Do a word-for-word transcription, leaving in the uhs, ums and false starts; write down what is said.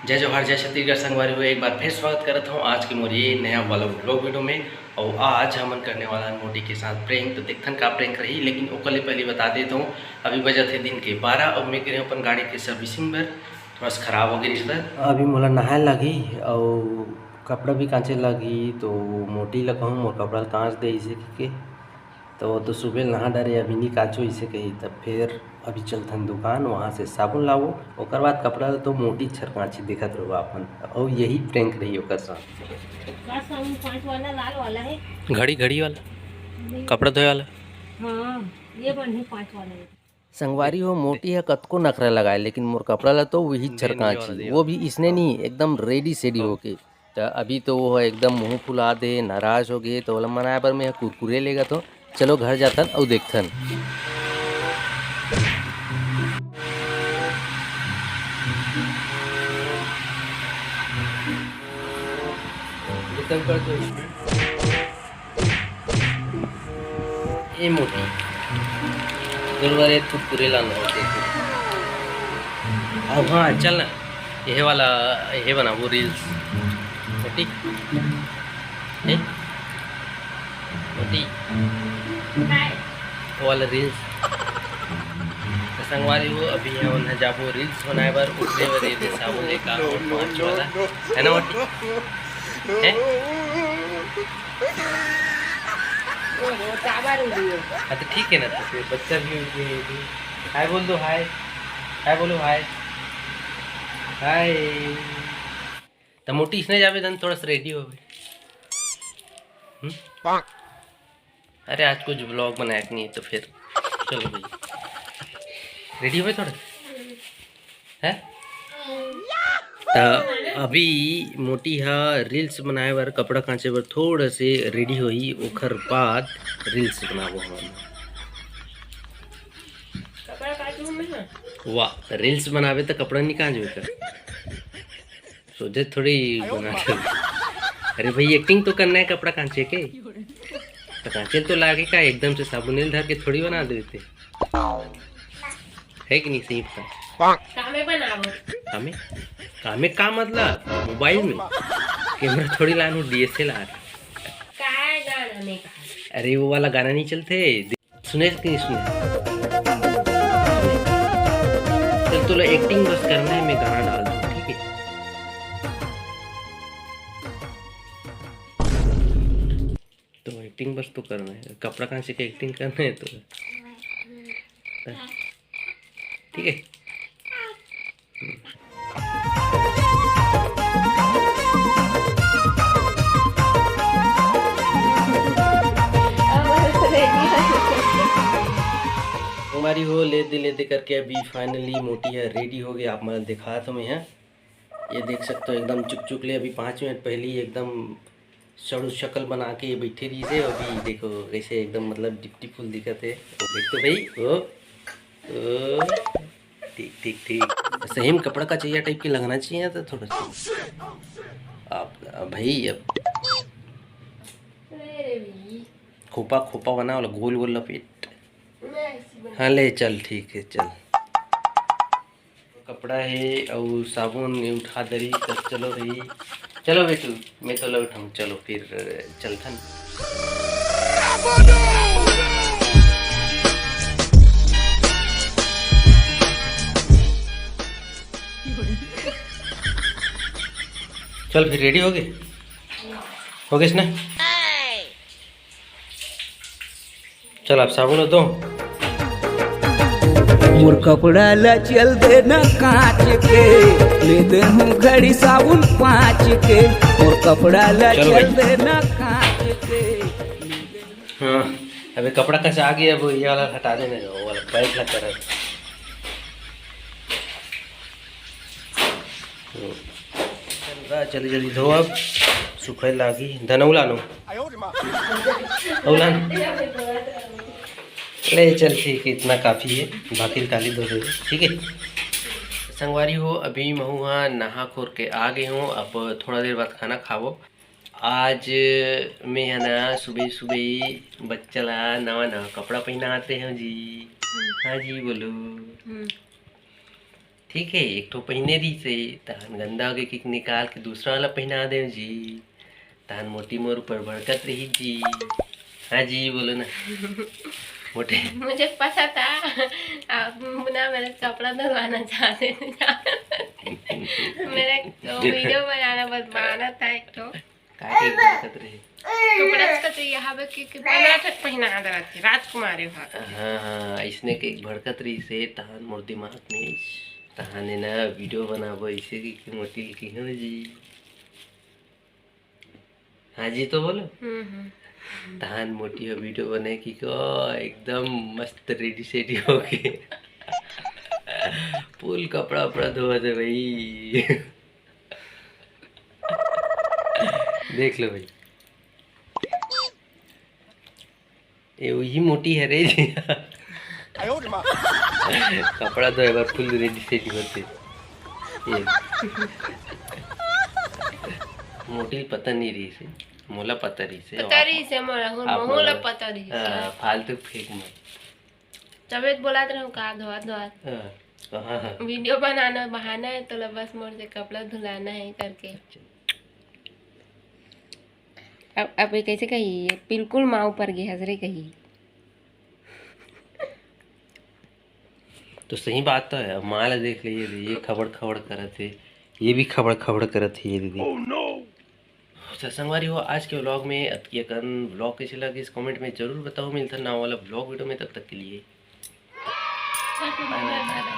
जय जोहार, जय छत्तीसगढ़ संगवारी हो, एक बार फिर स्वागत करत हूँ आज के मोर ये नया वाला vlog video में। और आज हमन करने वाला मोटी के साथ prank, तो देखथन का prank रही, लेकिन ओकर ले पहले बता देत हूँ, अभी बजत हे दिन के बारह और मैं गे रहेंव अपन गाड़ी के servicing बर, थोड़ा सा खराब हो गई रिश्ता। अभी मोला नहाए लगही और कपड़ा भी कांचे लगही, तो मोटी ला कहूँ मोर कपड़ा ला कांच दे इसे के। तो वो तो सुबह नहा डरे, अभी नी काचो इसे कही, तब फिर अभी चलथन दुकान, वहाँ से साबुन लाबो, ओकर बाद कपड़ा तो मोटी छरकाची देखत रहो अपन, और यही prank रही ओकर साथ। का साबुन? पाँच वाला लाल वाला है। घड़ी, घड़ी वाला, नहीं। कपड़ा धोए वाला। हाँ, ये बढ़िया पाँच वाला है। संगवारी हो, मोटी ह कतको नखरा लगाए, लेकिन मोर कपड़ा ला तो वही छरकाची, वो भी इसने नहीं, एकदम रेडी सेडी होके। त अभी तो वो ह एकदम मुंह फुला दे, नाराज हो गे, तो ओला मनाए बर मैं ह कुरकुरे लेगत हो। चलो घर जाथन अउ देखथन। ए मोटी, गुरुवार एक कुरकुरे लाना होते। अब हाँ, चल ना, ये वाला, ये बनाबो reels। मोटी, ए? मोटी, वो वाला reels। तो संगवारी हो, अभी हमन ह जाबो reels बनाए बर, उठने बर ये साबुन लेकर, वो पाँच वाला, है ना मोटी? हैं? हाँ, तो ठीक है ना, तो फिर बच्चा भी उठ गई होगी। हाय बोल दो, हाय। हाय बोलो, हाय। हाय। तो मोटी इसने जाबे, धन थोड़ा सा रेडी होबे। हम्म? अरे, आज कुछ vlog बनाए के नहीं है, तो फिर चलो भाई, रेडी होबे थोड़ा, हैं? त अभी मोटी हा reels बनाए बर, कपड़ा कांचे बर थोड़ा से रेडी होही, ओखर बाद reels बनाबो हमन। कपड़ा कांचू में है। वाह, reels बनाबे त कपड़ा नहीं कांचबे का? सोचे थोड़ी बना के। अरे भाई, acting तो करना है कपड़ा कांचे के, तो कांचे तो लागे का, एकदम से साबुन धर के थोड़ी बना देते। है कि नहीं सही बता? कामे बनावो। कामे? कामे का मतलब? मोबाइल में कैमरा थोड़ी लानू, डीएसएलआर। काय गाना में कहा? अरे वो वाला गाना नहीं चलते, सुने कि नहीं सुने? चल, तोला एक्टिंग बस करना है, मैं गाना डाल दूँ, ठीक है? तो एक्टिंग बस तो करना है, कपड़ा कांचे के एक्टिंग करना है तो, ठीक है? संगवारी हो, लेदे लेदे करके अभी finally मोटी है, रेडी हो गई। आप मन दिखात हो मैं, ये देख सकते हो, एकदम चुक चुक ले, अभी पाँच मिनट पहले ही एकदम सड़ू शकल बना के ये बैठे रही थे। अभी देखो कैसे एकदम, मतलब, डिप्टी फूल दिखत है। देख तो भाई, ओ, ओ, ठीक, ठीक, ठीक। सही में कपड़ा कचैया टाइप के लगना चाहिए था थोड़ा सा। आप, अब भाई, अब खोपा, खोपा बना वाला, गोल गोल लपेट। हाँ, ले चल, ठीक है, चल। कपड़ा हे अउ साबुन ये उठा दरी, तब चलो रही। चलो बेटू, मैं तो लौट हूँ, चलो फिर चलथन। चल फिर, रेडी हो गए, हो गए ना? चल, आप साबुन दो। मोर कपड़ा ला चल देना कांच के, ले दे हूँ घड़ी साबुन पाँच के। मोर कपड़ा ला चल भाई। चल देना कांच के। हाँ, अबे कपड़ा कस आ गया, अब ये वाला हटा देने दो, वो वाला पैंट लग कर। चल, जल्दी जल्दी धो, अब सुखे लागी। धन अउ लानो, अउ लान। ले चल, ठीक है, इतना काफ़ी है, बाकी काली धो देबे, ठीक है। संगवारी हो, अभी महू हा नहा खोर के आ गए हूँ, अब थोड़ा देर बाद खाना खाबो। आज मैं है ना सुबह सुबह ही बच्चा ला नवा नवा कपड़ा पहनात रहे हूँ जी। हाँ जी, बोलो। हम्म। ठीक है, एक ठो पहिने रहिसे, तहन गंदा हो गे कि निकाल के दूसरा वाला पहिना देव जी। तहन मोटी मोर ऊपर भड़कत रही जी। हाँ जी, बोलो ना। मोटी। मुझे पता था आप ना मेरे कपड़ा धुलवाना चाहते थे। मेरा वीडियो बनाना बस बहाना था एक ठो। का के भड़कत रहे? कपड़ा का तो यहाँ पे कि, कि बना के पहिना दे रहा थे, राजकुमारी हो। हाँ, हाँ, इसने के भड़कत रहिसे, तहन मोर दिमाग में तहन ना वीडियो बनाबो इसे कि, कि मोटी लिखी हो जी। हाँ जी, तो बोलो। हम्म, हम्म। तहन मोटी हो वीडियो बने कि को एकदम मस्त रेडी सेडी होके फुल कपड़ा उपड़ा धोवत हे भाई। देख लो भाई, ये वही मोटी हरे जी। कपड़ा धोए बर फुल रेडी सेडी होथे। ये मोटी पता नहीं रहिसे, मोला पता रहिसे। पता रहिसे मोला, आप मोला पता रहिसे। हाँ, फालतू फेंक मत। तबे तो बोलत रहूं का धोआ धोआ। हाँ, हाँ, हाँ। वीडियो बनाना बहाना है, तोला बस मोर से कपड़ा धुलाना है करके। अच्छा। अब, अब ये कैसे कही? ये बिल्कुल माँ ऊपर गे हस रे कही। तो सही बात तो है, अब माँ ला देख लीजिए, ये खबड़ खबड़ करत है, ये भी खबड़ खबड़ करत है ये दीदी। Oh no! अच्छा संगवारी हो, आज के व्लॉग में अतकी अकन। व्लॉग कैसे लगिस कमेंट में जरूर बताओ। मिलथन नवा वाला व्लॉग वीडियो में, तब तक के लिए bye bye, bye bye।